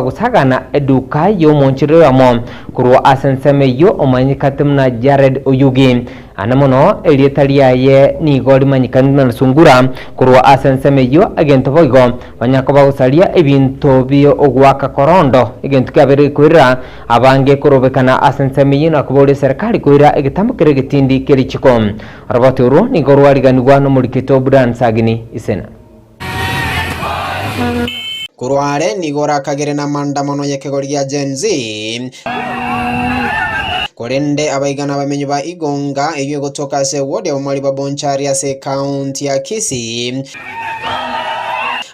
Gosagana eduka y'omonchero oyomo korwa ase ensemo eyio omanyekate buna Jared Oyugi. Ande mono erieta riaye nigo rimanyekanete buna Sungura korwa ase ensemo eyio egento boigo banya koba gosaria ebinto bi'ogoaka korondo egento kiabeire gekoirera abange korobekana ase ensemo eyio na koboria eserekari koira egetambo keria egetindi kerichiko. Oroboti orwo nigo rwariganigwa nomorikito Brian Sagini Isena. Korwa are nigo orakagere namandamano y'ekegori gia Gen Z. Korende abaiga nabamenyi ba Igonga eyio egotoka ase eward ya Bomariba Bonchari ase ekaunti ya Kisii.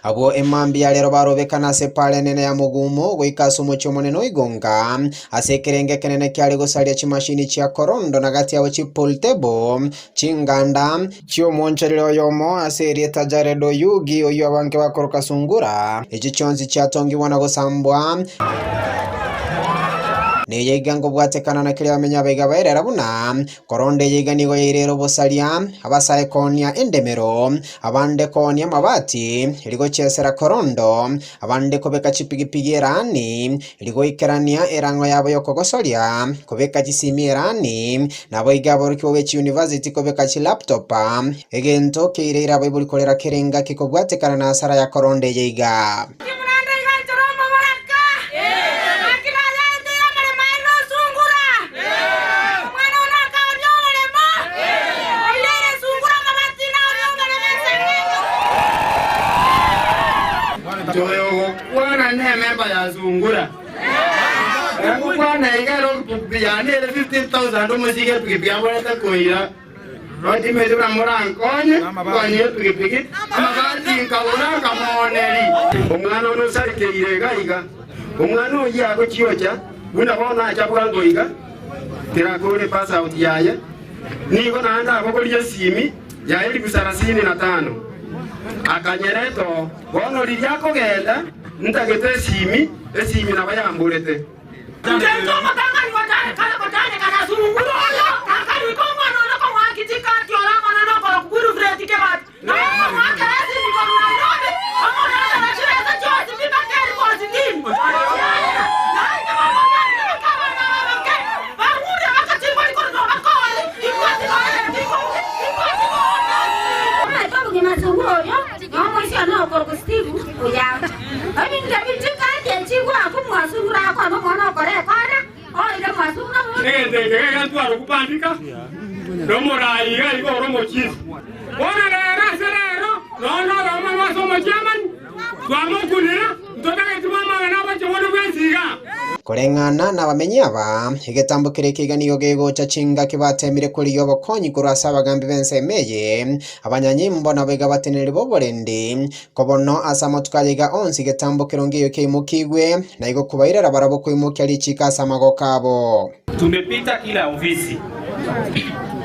Abwo emambia ya rero barobekana ase epaara enene ya Mugumo goika ase omochie omonene o Igonga ase ekerengo ekenene kiare gosaria chimashini chia Korondo na gati yabo chipool table, chinganda, Chi'omoonchoreri oyomo ase erieta Jared Oyugi, oyio abange bakoroka Sungura, echio chionsi chiatongigwa na gosambwa. Neye iga nkobwatekana na keria bamenye abaiga baerera buna, koronde eye iga nigo yairere obosaria, abasae koonia endemero, abande koonia amabati, rigochesera korondo, abande kobeka chipigipigi eraani, rigoikerania erang'o yabo y'okogosoria, kobeka chisimi eraani, Naboigo aborokigwa be chiyunivasiti kobeka chilaptop, egento keireire abaibori korera kere engaki kobwatekana na asara ya koronda eye iga. Toyogokwana nememba ya sungura. Egokwana iga ere epikipiki yane ere 15,000 omosike epikipiki abwenerete koira. Rotimeti buna morankonye, nkonye epikipiki, amabati nkagora nkamooneri. Omwana one osarikeire iga iga, omwana oyio agochiocha buna bono acha bwango iga, tirakore pass out yaye, nigo naende abogorie esimi ya elifu sarasini na tano akanyereta oo. Bono riria akogenda, ntagete esimi, esimi nabo yamborete. Egento eke gegatwara okobandika nomoraai iga iga ore omochifu. Bono rero ase rero nonya noyomo obo ase omochiamani twamokunire, ntotageti bw'amang'ana agocha bono bwensi igaa. Koreng'ana nabamenyi aba, egetambo keria ekiga nigo gegocha chingaki bateemire korigia obokonyi korwa ase abagambi b'ensemo eye, Abanyanyimbo nabo iga bateneneri b'oborendi, ko bono ase amatuko aya iga onsi getambo keronge eyo kiaimokigwe, na igo kobairera barabwo koimokia richiiko ase amagoko abo. Tumepita kila ofisi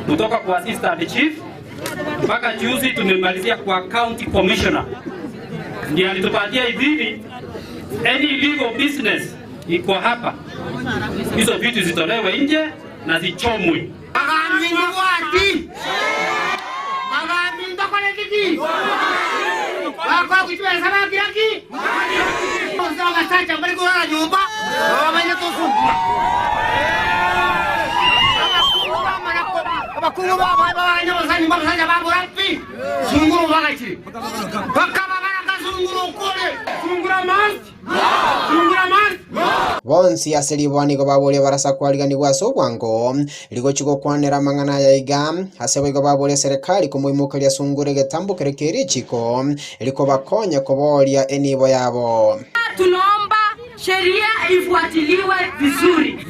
kutoka kwa assistant chief mpaka juzi tumemalizia kwa county commissioner, ndiye alitupatia idhini any illegal business iko hapa, hizo vitu zitolewe nje na zichomwe. Bagambi mbabwati, bagambi mbakoreti ki? Bakora gochibesa bakira ki? Bonsi abasacha mbare korara nyomba, bamanye tosungura. Abakungu bamara ko- abakungu babaye babanye abasani abasacha babura pi, sungura obagachire. Bakaba barakasungura okore. Sungura must! Bonsi ase riboa nigo baboria barasa kwariganigwa ase obwango, rigochia gokwanera amang'ana aya iga. Ase boigo baboria serikali komoimokeria sungura egetambo keria kie richiko, rikobakonya koboria enibo yabo. Tunaomba sheria ifuatiliwe vizuri.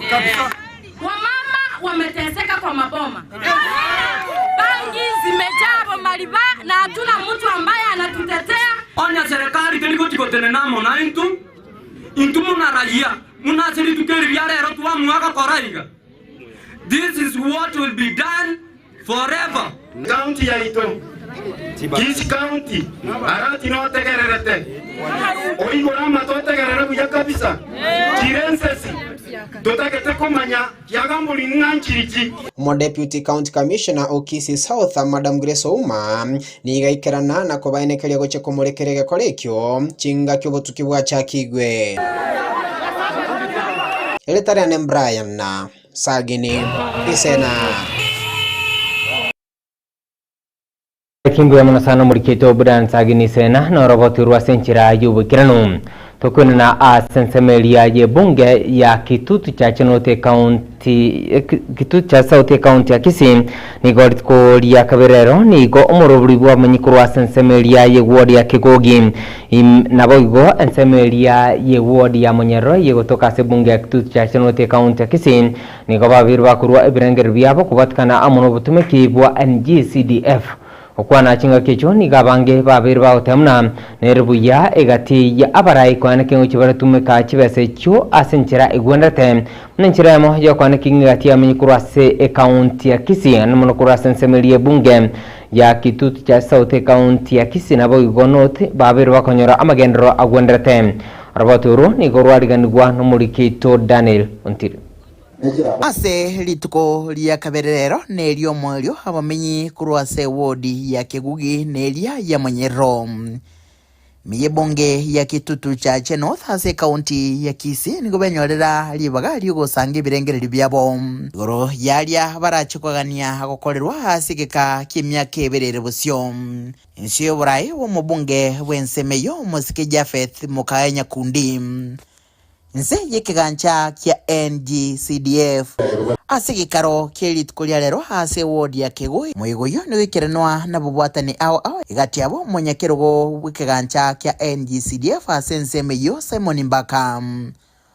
Wamama wameteseka kwa maboma, bangi zimejaa Bomariba na hatuna mtu ambaye anatutetea. Onye serikali teri gochi gotenena amo naintwe, intwe muna raia, buna ase rituko eri ria rero twamua gokora iga. This is what will be done forever. County yaito, Kisii County, Arati notegererete, oigore amato otegerere buya kabisa, chire ensesi, totagete komanya. Kaga mbori ng'a nchirichi. Omodeputy County Commissioner o Kisii South, Madam Grace Ouma, nigo aikerana na kobaenekeria gochia komorekera egekora ekio chingaki obotuki bwachakigwe. Erieta riane Brian Sagini Isena. Kimbuya mono sana omorikete o Brian Sagini Sena noroboti rwa ase enchera y'oboikeranu. Tokwenena ase ensemo eria y'ebunge ya Kitutu Chache North County Kitutu Chache South Ecounty ya Kisii nigo rituko ria kabere rero nigo omorobori bw'abamenyi korwa ase ensemo eria y'eward ya Kegogi im naboigo ensemo eria y'eward ya Monyerero eyegotoka ase ebunge ya Kitutu Chache North Ecounty ya Kisii Nigo babeire bakorua ebirengererio biabo kobatikana amo nobotomeki bwa NGCDF. Gokwana chingaki echio nigo abange babeire bagoteba buna nere buya egati ya abarai koaneka eng'ochi baratumeka chibesa echio ase enchera egwenerete buna enchera eyemo yokoaneka ing'egati yamenye korwa ase ekaunti ya Kisii naende mono korwa ase ensemo eria ebunge ya Kitutu cha South ekaunti ya Kisii naboigo North babeire bakonyora amagenderero agwenerete. Oroboti oro nigo rwariganigwa nomoriki oito Daniel Ontiri. Ase rituko ria kabere rero neri'omoerio abamenyi korwa ase ewodi ya Kegugi na eria ya Monyerero, ime y'ebunge ya Kitutu Chache North ase ekaunti ya Kisii nigo benyorera ribaga ri'ogosanga ebirengererio biabo igoro y'aria barache kogania gokorerwa ase egeka ki'emiaka ebere ere bosio. Inse y'oboraai bw'omobunge bw'ensemo eyio omosike Japheth Mokaya Nyakundi. Inse y'ekegancha kia NGCDF. Ase egeikaro kie rituko ria rero ase eward ya Kegui, moigo oyio nigoikeranwa nabobwatani ao ao egati yabo omonyakerogo bw'ekegancha kia NGCDF ase ensemo eyio Simon Mbaka,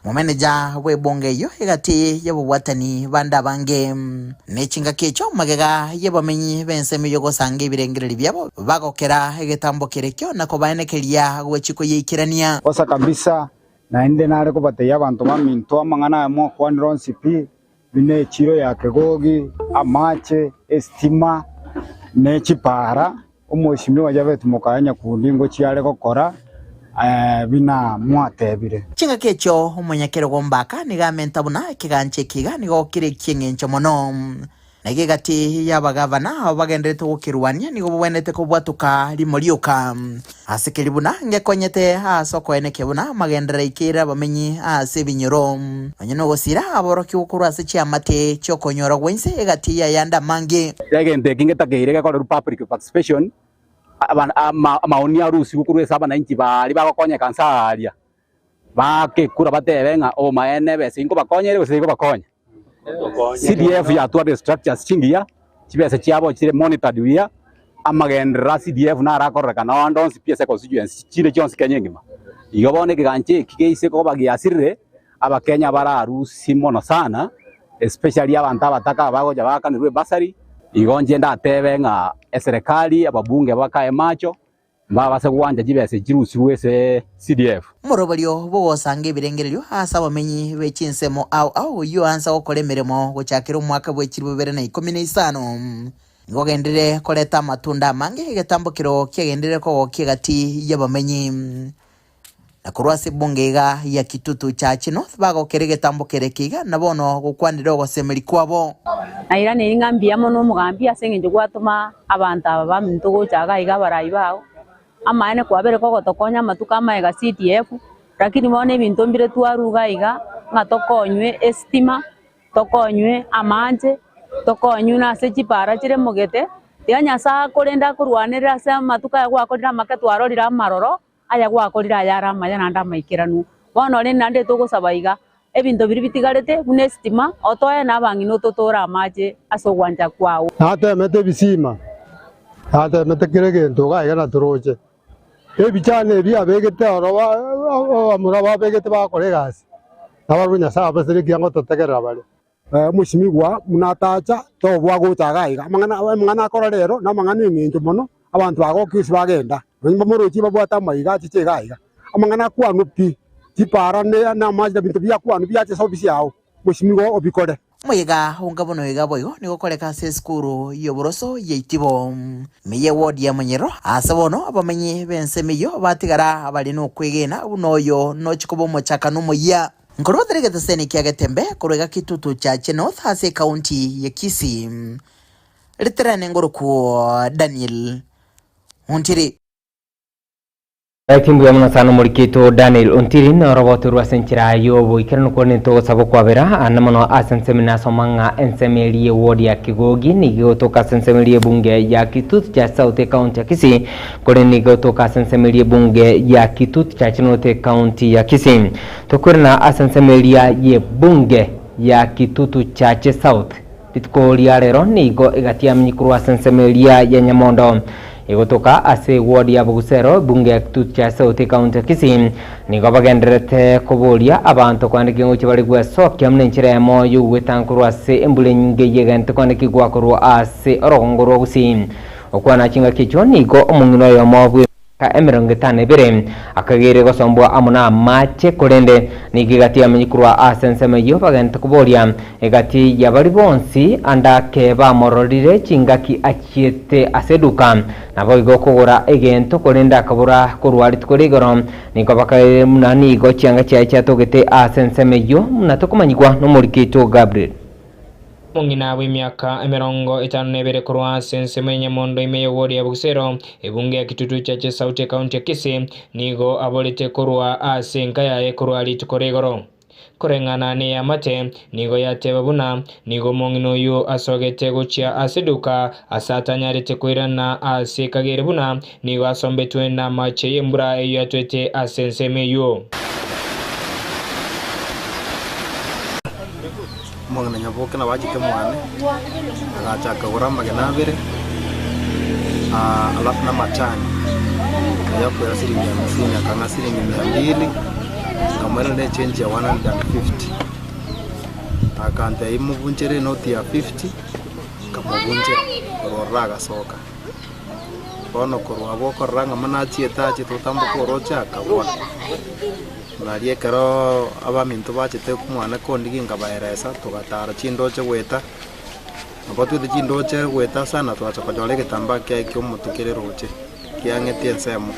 momeneja bw'ebunge eyio egati y'obobwatani bande abange. Ne chingaki echio magega y'abamenyi b'ensemo eyio gosanga ebirengererio biabo bagokera egetambo kerekio na kobaenekeria gochia koyeikerania. Bosa kabisa, naende nare kobatebia abanto baminto amang'ana aya mwakwanire onsi pi, buna echiro ya Kegogi, amache, esitima, ne chipara, omweshimiwa Japhet Mokaya Nyakundi ngochia are gokora buna mwatebire. Chingaki echio omonyakerogo Mbaka nigo amenta buna ekegancha eke iga nigo kere eki'engencho mono. Na iga egati y'abagavana abo bagendererete gokerwania nigo bogwenerete kobwatoka rimo rioka. Ase keria buna ngekonyete ase okoenekia buna amagenderero aikeire abamenyi ase ebinyoro, nonya nogosira aborokigwa korwa ase chiamate chi'okonyora gwa inse egati y'ayande amange. Egento eki ngetakeire gekorerwe public participation, amaoni arusigwe korwa ase abananchi baria bagokonyeka nse aaria, baake ekura batebe ng'a obomaene ebesa eyio nkobakonya ere gose teikobakonya. CDF yatwarire structures chingiya, chibesa chiabo chire monitored buya, amagenderero a CDF naro akororekana ande onsi pi ase econstituency chire chionsi Kenya engima. Igo bono ekegancha eki geise koba giasirire, abakenya bararusie mono sana, especially abanto abataka aba bagocha baakanerwe ebursary, igo inche ndatebe ng'a eserekari, ababunge bakae macho, Mbabase gwancha chibesa echi chirusigwe ase CDF. Omoroberio bw'ogosanga ebirengererio ase abamenyi be chinsemo ao ao oyio ansa gokora emeremo gochakera omwaka bwe chilifu bibere na ikomi na isano nigo ogenderere koreta amatunda amange egetambokero kiagenderere kogokia egati y'abamenyi. Na korwa ase ebunge iga ya Kitutu Chache North bagokera egetambokero eke iga na bono gokwanera ogosemeria kwabo. Nairaneirie ng'a mbuya mono omogambi ase eng'encho gwatoma abanto aba baminto gocha iga iga abarai bao, amaene kwabere kogotokonya amatuko amaega CDF, lakini bono ebinto mbire twaruga iga ng'a tokonywe esitima, Tokonywe amache, tokonywe nase chipara chire mogete, tiga Nyasae akorende akorwanerere ase amatuko aya gwakorire amake twarorire amaroro, aya gwakorire ayare amaya naende amaikeranu. Bono rende naende togosaba iga, ebinto biria bitigarete buna esitima, otoe na abang'ina ototore amache ase ogwancha kwao. Natemete ebisima, natemete kera egento iga iga natoroche. Ebichani ebi abegete oro abamura babegete bagokora egasi, nabarabwo Nyasae abasere ekiagera ngototegerera bare. Omosimigwa buna atacha, tobua gocha iga iga, amang'ana amang'ana akora rero namang'ana eng'encho mono, abanto bagokia ase bagenda, nonye mbamorochie babwate amaiga achiche iga iga. Amang'ana akwanwe pi, chipara ne na amache na ebinto biakwanwa biache ase ofisi yao. Omosimigwa obikore. Omoyega onga buna oiga boigo nigo okoreka ase esukuru y'oboroso ya Itibo, ime y'eward ya Munyiro. Ase bono abamenyi b'ensemo eyio batigara bare nokwegena buna oyo nochi koba omochakano omoyia. Nkorwa egeteseni kia Getembe korwa iga Kitutu Chache North ase ekaunti ya Kisii, Riterane ngorokwo Daniel Ontiri. Right mbuya mono sana omorikito Daniel Ontiri na oroboto ase enchera y'oboikeranu kore nitogosaba okwabera ande mono ase ensemo nasoma ng'a ensemo eri y'eward ya Kigogi nigo egotoka ase ensemo eri y'ebunge ya Kitutu Chache South ekaunti ya Kisii kore nigo egotoka ase ensemo eri y'ebunge ya Kitutu Chache North ekaunti ya Kisii. Tokoirana ase ensemo eria y'ebunge ya Kitutu Chache South Rituko ria rero nigo egatiamia korwa ase ensemo eria ya Nyamondo egotoka ase eward ya Bogusero, ebunge ya Kitutu Chache South ekaunti ya Kisii. Nigo bagendererete koboria abanto kwandeka engochi bare gwesokia buna enchera eyemo y'ogwetanga korwa ase embura enyinge eyegente kwandekigwa korwa ase orogongo rwa Gusii. Okwana chingaki echio nigo omong'ina oyomo bwe. 52 akageire gosombwa amo namache, korende nigo egati yamenyia korwa ase ensemo eyio bagente koboria egati ya baria bonsi ande ake bamororire chingaki achiete ase eduka, naboigo kogora egento, korende akabora korwa rituko ria igoro. Nigo bakageire buna nigo chianga chiaye chiatogete ase ensemo eyio, buna tokomanyigwa nomoriki oito Gabriel. Omong'ina bw'emiaka 52 korwa ase ensemo ya Nyamondo ime y'ewodi ya Bogusero, ebunge ya Kitutu Chache South ekaunti ya Kisii, nigo aborete korwa ase enka yaye korwa rituko ria igoro. Koreng'ana neyamate, nigo yateba buna nigo omong'ina oyio asogete gochia ase eduka ase atanyarete koirana ase ekagere buna nigo asombetwe namache y'embura eyio yatwete ase ensemo eyio. Omong'ina Nyaboke nabo achete mwane, agacha akagora amagena abere, alafu na amachani, aywo akoira siringi hamsini, akang'a siringi mia mbili, nkamoirana na echange ya 150. Akantebia mobunchere enoti ya 50, nkamobunchera, korwa ororo agasoka. Bono korwa abwo okorora ng'a buna achiete achiete gotamboka oroche akagwa. Nario ekeroo abaminto bachete mwane kondigia nkabaeresa, togatara chindoche goeta, nabo twete chindoche goeta sana togacha konyora egetambaa kiaye kia omotwe kere roche, kiang'ete ensemo,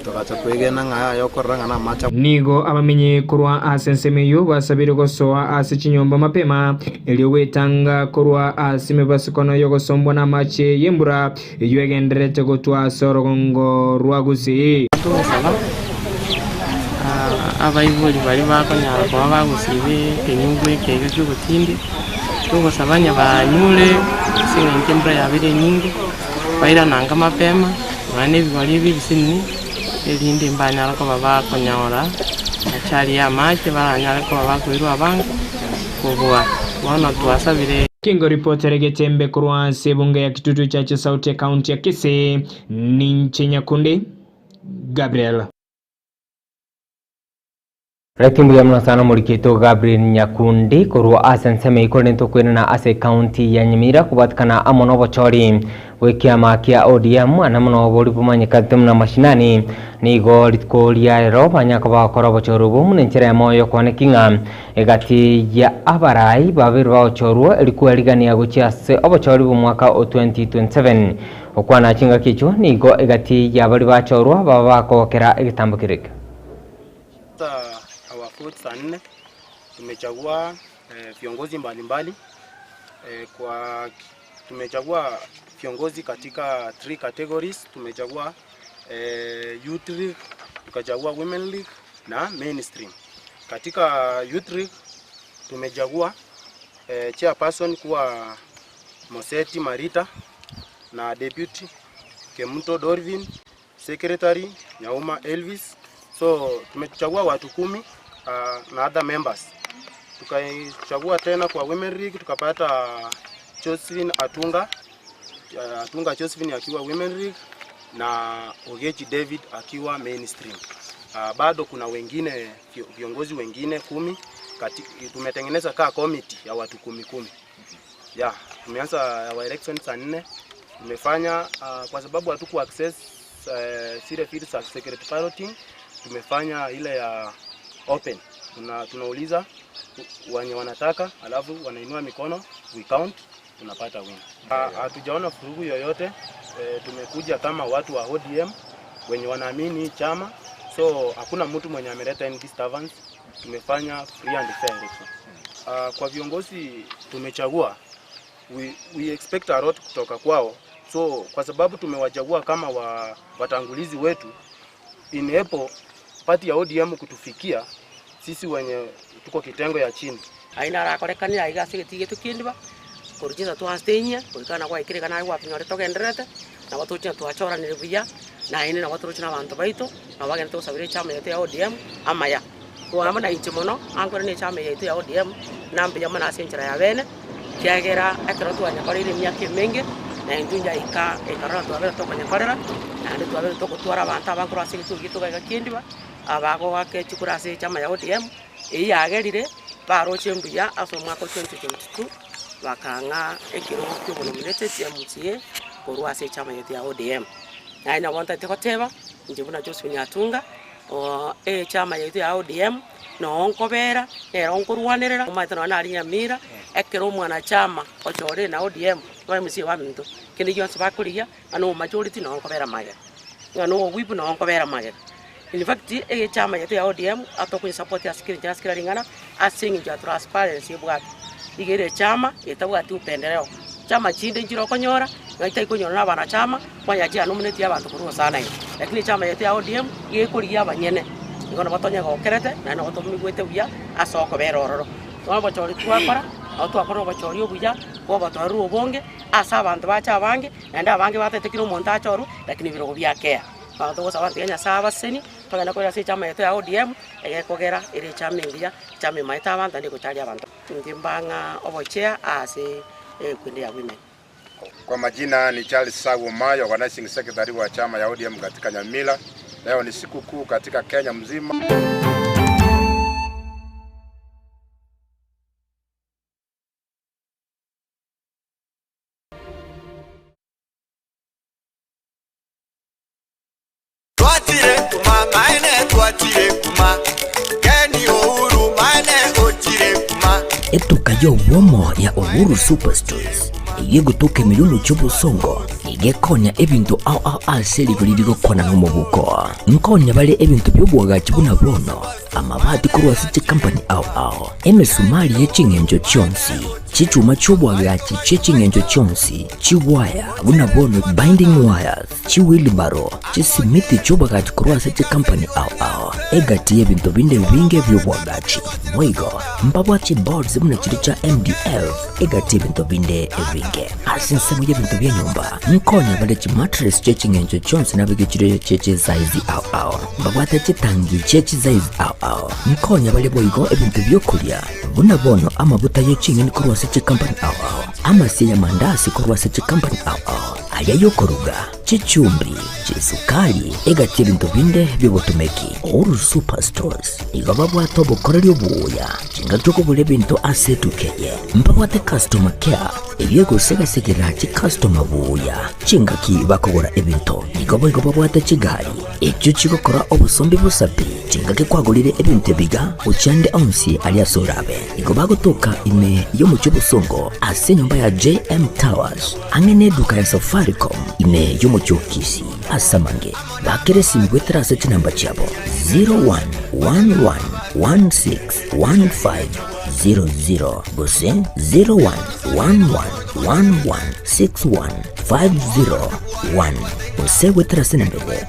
togacha kwegena ng'a yaya okorora ng'a namache. Nigo abamenyi korwa ase ensemo eyio basabire gosoa ase chinyomba mapema, erio gwetanga korwa ase emebasukono y'ogosombwa namache y'embura eyio egendererete gotwa ase orogongo rwa Gusii. Togosaba abaibori baria bakonyara koba bagosiba ekenyungu eke iga ki'obotindi, togosaba onye banyure ase eng'encho embura yabeire enyinge, bairane ange mapema, nonya na ebigori ebi ebisinini, erinde mbanyare koba bakonyora achari ya amache, baranyare koba bakoirwa abange kobua. Bono twasabire. Kingo ripotere Getembe korwa ase ebunge ya Kitutu Chache South ekaunti ya Kisii, ninche Nyakundi Gabriel. Reti mbuya mono sana omorikito Gabriel Nyakundi korwa ase ensemo eyio korende tokoirana ase ekaunti ya Nyamira kobwatikana amo nobochori bw'ekiama kia ODM ande mono boria bomanyekate buna mashinani nigo rituko ria rero banya koba bagokora obochori obwo buna enchera eyemo yokoaneki ng'a egati ya abarai babere bagochorwa eri kwerigania gochia ase obochori bw'omwaka o 2027. Okwana chingaki echio nigo egati ya baria bachorwa baba bakogokera egetambo keria ekio. Our vote saa nne tumechagua viongozi mbalimbali kwa tumechagua viongozi katika three categories. Tumechagua youth league, tukachagua women league na mainstream. Katika youth league tumechagua chairperson kuwa Moseti Marita na deputy Kemuto Dorvin, secretary Nyauma Elvis. So tumechagua watu 10 na other members. Tukachagua tena kwa women league tukapata Josephine Atunga, Atunga Josephine akiwa women league na Ogechi David akiwa mainstream. Bado kuna wengine viongozi wengine 10 tumetengeneza kaa committee ya watu 10 10. Yeah, tumeanza our election saa 4. Tumefanya kwa sababu hatuku access zile fields za secret balloting, tumefanya ile ya open. Tunauliza wenye wanataka, alafu wanainua mikono, we count, tunapata win. Hatujaona vurugu yoyote. Tumekuja kama watu wa ODM wenye wanaamini chama, so hakuna mtu mwenye ameleta any disturbance. tumefanya free and fair election. Kwa viongozi tumechagua we, we expect a lot kutoka kwao, so kwa sababu tumewachagua kama wa, watangulizi wetu, inepo pati ya ODM kutufikia sisi wenye tuko kitengo ya chini. Aye narakorekanire aiga ase egetii gieto ki'endiba, korwa chinsa twansete goika na gwaikire iga naye gwatunyore togendererete, nabo tochia twachoranire buya, naende nabo toroche na abanto baito, nabo bagenderete gosabera echama yaito ya ODM amaya. Amo na inche mono, ankore na echama eye yaito ya ODM, na mbuya mono ase enchera ya bene, ekiagera ekero twanyekoreire emiaka emenge, na intwe njaika ekarora twabere tokonyekorera, naende twabere togotwara abanto abange korwa ase egetuo giaito iga iga ki'endiba, abagoaka echikura ase echama ya ODM, Eyio yagerire baroche mbuya ase omwaka o 2022, bakang'a ekerogo ki'obonominate chia MCA korwa ase echama yaito ya ODM. Naye nabo ntagete goteba, inche buna Josephine Nyatunga, echama yaito ya ODM noo nkobera, nero nkorwanerera, omanyete nonya naria Nyamira, ekero omwanachama ochorire na ODM, ba MCA baminto, kende gionsi bakorigia, ng'a na omajority noo nkobera magega, ng'a na owip noo nkobera magega. In fact, egechama gieto ya ODM atokoyesupport ase kera ase kera ring'ana ase eng'encho ya transparency ebwate. Iga ere echama etabwati upendeleo. Chama chinde nchire okonyora, ng'a tari konyora na abanachama, kwanyora chianomineti abanto korwa osana ime. Lakini echama yaito ya ODM iga ekorigia abanyene, igo nabo tonyegokerete naende nabo tomigwete buya ase okobera ororo. Bono obochori twakora, nabo twakora obochori obuya, bwa obotoereru obonge, ase abanto bache abange, naende abange batagete kera omonto achorwe, lakini ebirogo biakea. Bono togosaba tiga Nyasae abasesenie, togende korera ase echama yaito ya ODM, egekogera ere echama engiya, echama emaete abanto naende egocharia abanto. Inche mbang'a obochea ase ekwende ya women. Kwa majina ni Charles Sagu Omayo, organizing secretary wa chama ya ODM katika Nyamira. Leo ni siku kuu katika Kenya mzima. Twachire kuma maene twachire kuma Ken Uhuru maene ochire kuma. Etuka y'obwomo ya Uhuru Superstores eyio egotoka ime y'omochie obosongo nigo ekonya ebinto ao ao ase rigori rigokwana nomobuko. Nkonya bare ebinto bi'oboagachi buna bono, amabati korwa ase chikampani ao ao, emesumari ye ching'encho chionsi, chichuma chi'oboagachi chie ching'encho chionsi, chiwaya buna bono binding wires, chiwheelbarrow, chisimiti chi'oboagachi korwa ase chikampani ao ao, egati y'ebinto binde ebinge bi'oboagachi. Boigo, mbabwate chiboards buna chiria chia MDF, egati y'ebinto binde ebinge. Ase ensemo y'ebinto bia nyomba, nkonya bare chimattress chie ching'encho chionsi nabeke chire chie chisaizi ao ao. Mbabwate chitangi chie chisaizi ao ao. Nkonya bare boigo ebinto bi'okoria, buna bono amabuta ye ching'eni korwa ase chikampani ao ao, amasie y'amandasi korwa ase chikampani ao ao, aria y'okoruga, chichumbi, chisukari, egati y'ebinto binde bi'obotomeki. Uhuru Super Stores nigo babwate obokoreri obuya chingaki okogora ebinto ase etuka eye. Mbabwate customer care eyio egosegasegera chicustomer buya chingaki bakogora ebinto. Nigo boigo babwate chigari echio chigokora obosombi bosa pi chingaki kwagorire ebinto ebiga gochia ande onsi aria ase orabe. Nigo bagotoka ime y'omochie obosongo ase enyomba ya JM Towers ang'e neduka ya Safaricom ime y'omochie o Kisii. Ase amange bakere esimi goetera ase chinamba chiabo 0111161500 gose 0111161501 gose goetera ase enamba ende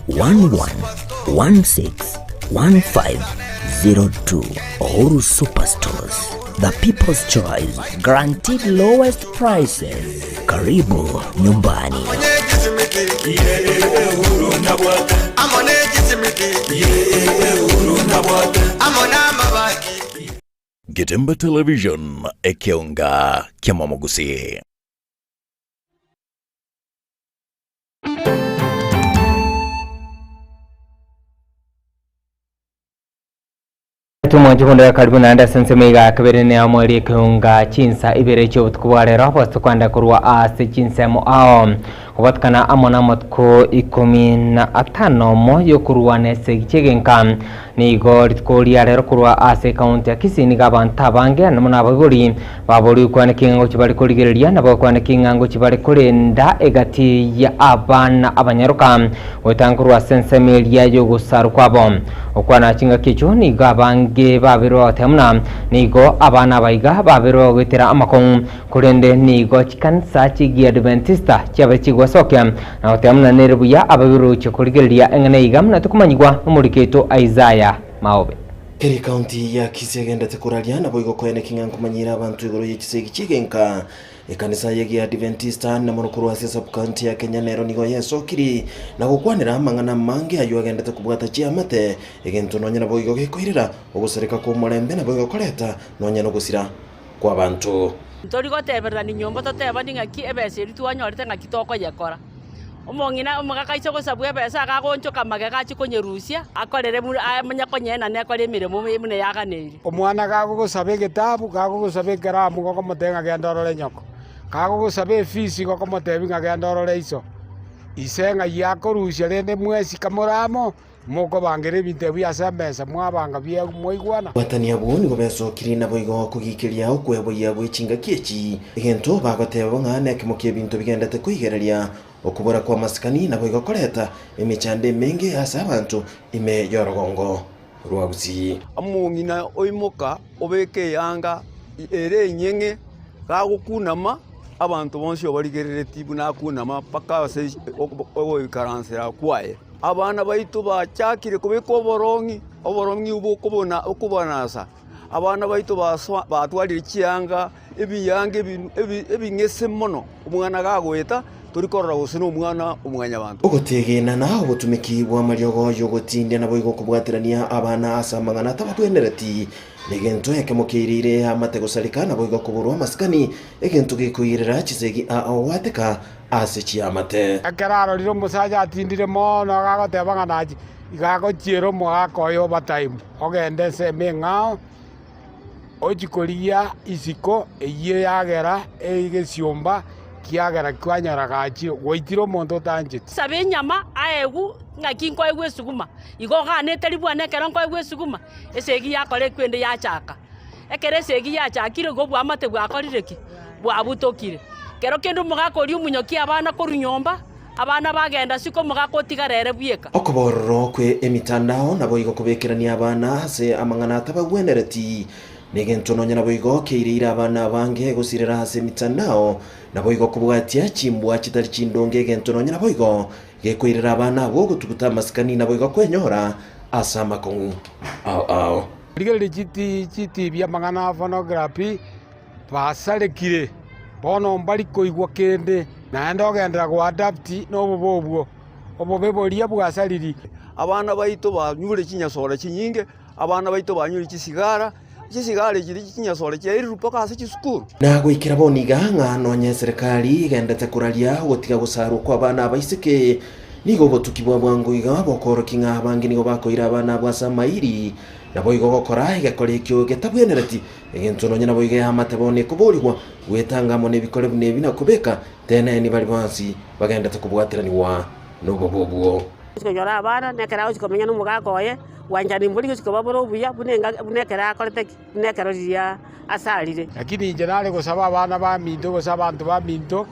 0111161502. Uhuru Superstores, the people's choice, guaranteed lowest prices. Karibu nyumbani. Getemba Television, ekeonga kiamamogusii. Tumonche kondora karibu naende ase ensemo iga kabere ne amo eria ekeunga chinsa ibere chiobotuko bwa rero bose tokwenda korwa ase chinsemo ao. Kobatikana amo namatuko ikomi na atano omo y'okorwana esegi chi'egenka. Nigo rituko ria rero korwa ase ekaunti ya Kisii nigo abanto abange amo na abaibori baborigwe kwaneka ing'a ngochia bare korigereria na bagokwaneka ing'a ngochia bare korenda egati ya abana abanyaroka goetanga korwa ase ensemo eria y'ogosarwa kwabo. Okwana chingaki echio nigo abange babeirwe bagoteba buna nigo abana aba iga babeirwe bagoetera amakong'u Korende nigo chikanisa chi'Egiadventista chiabe chigwesokia na goteba buna nere buya ababirochie korigereria eng'ana eye iga buna tokomanyigwa nomoriki oito Isaya Maobe. Kera ekaunti ya Kisii egendete koraria, naboigo koeneki ng'a nkomanyire abanto igoro ye chisegi chi'egenka. Ekanisa y'Egiadventista na mono korwa ase esub-county ya Kenya nero nigo yesokiri na gokwanera amang'ana amange ayio agendete kobwata chiamate, egento nonya naboigo gekoirera ogosareka kw'omorembe naboigo koreta nonya nogosira kw'abanto. Ntori gotebererania nyomba totebani ng'aki ebesa eria twanyorete ng'aki tokoyekora. Omong'ina omogaka aise gosabwa ebesa iga agoonchoka magega achie konyerusia, akorere buna amanye konyeena ekore emeremo buna yaganeirie. Omwana gagogosaba egetabu, gagogosaba ekeramu gokomotebia ng'a genda orore nyoko. Gagogosaba efisi gokomotebia ng'a genda orore iso. Ise ng'ai akorusia rende mwensi kamore amo. Mokobangera ebinto ebi ase emesa, mwabanga biegwa, mwaigwana. Abatani abwo nigo besokirie naboigo kogiikeria okweboyia gwe chingaki echi, egento bagoteba ng'a nekemo ki'ebinto bigendete koigereria okobora kw'amasikani naboigo koreta emechando emenge ase abanto ime y'orogongo rwa Gusii. Omong'ina oimoka obeka eyanga ere enyeng'e, gagokunama, abanto bonsi obarigereretie buna akunama mpaka ase ogoikaransera kwaye. Abana baito bachakire kobeka oborong'i, oborong'i obwo okobanasa. Abana baito batwarire chianga, ebiyanga ebing'ese mono, omwana gagoeta tori korora gose nomwana o mwanyabanto. Ogotegenana, obotumiki bw'amariogo y'ogotindia naboigo okobwaterania abana ase amang'ana atababwenereti, negento ekemo keirire eamate gosareka naboigo koborwa amasikani, egento gekoirera chisegi ao goateka ase chiamate. Ekero arorire omosacha atindire mono, agagoteba ng'a nache, iga agochiera omogaka oye overtime, ogende ensemo eng'ao, ochie korigia isiko eyio yagera egesiomba kiagera kwanyora gachire, gwaitire omonto otancheti. Saba enyama aegwe, ng'aki nkoegwa esuguma? Igo oganete ribwana ekero nkoegwa esuguma? Esegi yakora ekwende yachaka. Ekero esegi yachakire igo obwamate bwakorire ki? Bwabutokire. Kero kende omogaka oria omonyokia abana korwa nyomba, abana bagenda isiko omogaka otigara ere bweka. Okobororo kwe emitandao naboigo kobekerania abana ase amang'ana atabagwenereti, negento nonya naboigo keireire abana abange gosirera ase emitandao, naboigo kobwatia chimbwa chitari chindonge egento nonya naboigo gekoirera abana abwo gotuguta amasikani naboigo kwenyora ase amakong'u ao ao. Rigereria chitibi amang'ana a pornography basarekire, bono mbari koigwa kende, naende ogenderera goadapt nobobe obwo, obobe boria bwasariri. Abana baito banyure chinyasore chinyinge, abana baito banyure chisigara, chisigara echi chinyasore chiaerirwe mpaka ase chisukuru. Na goikera bono iga ng'a nonya eserekari egendete koraria ogotiga gosarwa kw'abana abaiseke, nigo obotuki bwa bwango iga bokoorokia ng'a abange nigo bakoira abana abwo ase amairi, naboigo gokora egekora ekio getabwenereti Egento nonya naboigo eamate bono ekoborigwa, gwetanga amo nebikore buna ebi na kobeka teneni baria bonsi bagendete kobwateranigwa nobobe obwo. Gochia konyora abana, na ekero agochia komenya na omogaka oye, bwanchani mbori gochia koba bore obuya buna enga buna ekero akorete ki? Buna ekero riria asarire. Lakini inche nare gosaba abana baminto gose abanto baminto,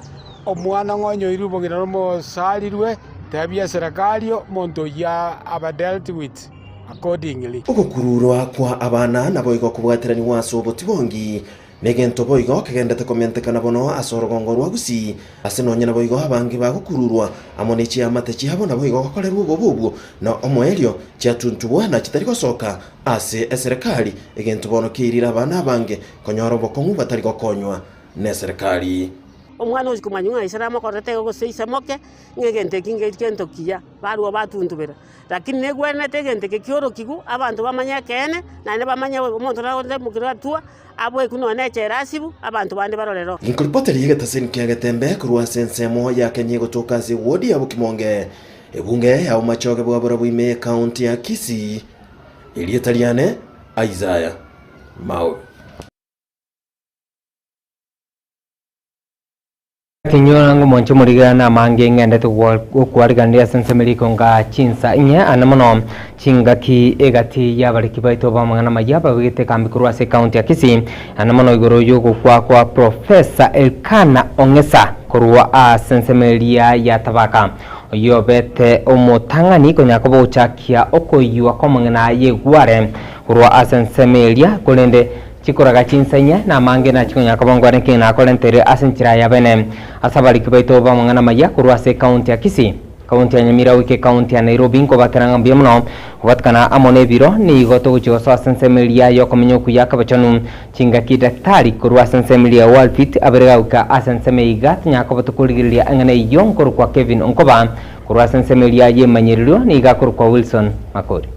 omwana ng'a onyoirwe obogima nomosarirwe, tebia eserekari omonto oyio abe dealt with. Accordingly. Ogokururwa kwa abana naboigo kobwateranigwa ase obotibongi, negento boigo kegendete komentekana bono ase orogongo rwa Gusii, ase nonya naboigo abange bagokururwa amo ne chiamate chiabo naboigo gokorerwa obobe obwo, na omoerio chiatuntubwa na chitari gosoka ase eserekari, egento bono keirire abana abange konyora obokong'u batari gokonywa neserekari. Omwana ochia komanya ng'a ise namokorerete iga gose ise moke, ng'a egento eki ngento kiya, barua batuntubera. Lakini negwenerete egento eke kiorokigwe, abanto bamanye ekeene, naende bamanye omonto nagote mokiro atua, aboekwe nonya na echela asibwe, abanto bande barorere oo. Nkoripoteri egetaseni kia Getembe korwa ase ensemo ya Kenya egotoka ase ewodi ya Bokimonge, ebunge ya Bomachoge bwa Borabu ime ekaunti ya Kisii. Erieta riane Isaiah Maobe. Tinyora ng'a omonche omorigera amange ng'endete gokwariganiria ase ensemo eriko nga chinsa inye ane mono chingaki egati y'abariki baito b'amang'ana amayia babegete ekambi korwa ase ekaunti ya Kisii ane mono igoro y'ogokwa kwa Professor Elkana Ong'esa korwa ase ensemo eria ya Tabaka oyio obete omotang'ani konya koba ogochakia okoiywa kw'amang'ana y'egware korwa ase ensemo eria korende Chikoraga chinsa inye, na amange nachikonyara koba ngwane ki nakorentere ase enchera ya bene. Ase abariki baito b'amang'ana amaya korwa ase ekaunti ya Kisii, ekaunti ya Nyamira goika ekaunti ya Nairobi nkobakera ng'a mbuya mono kobatikana amo nebiro nigo togochia gosoa ase ensemo eria y'okomenya okuya kw'abachenu chingaki Daktari korwa ase ensemo eria ya Walfit abere gagoika ase ensemo eye iga tinyara koba tokorigereria eng'ana eyio nkorokwa Kevin Onkoba korwa ase ensemo eria y'emanyererio nigo akorokwa Wilson Makori.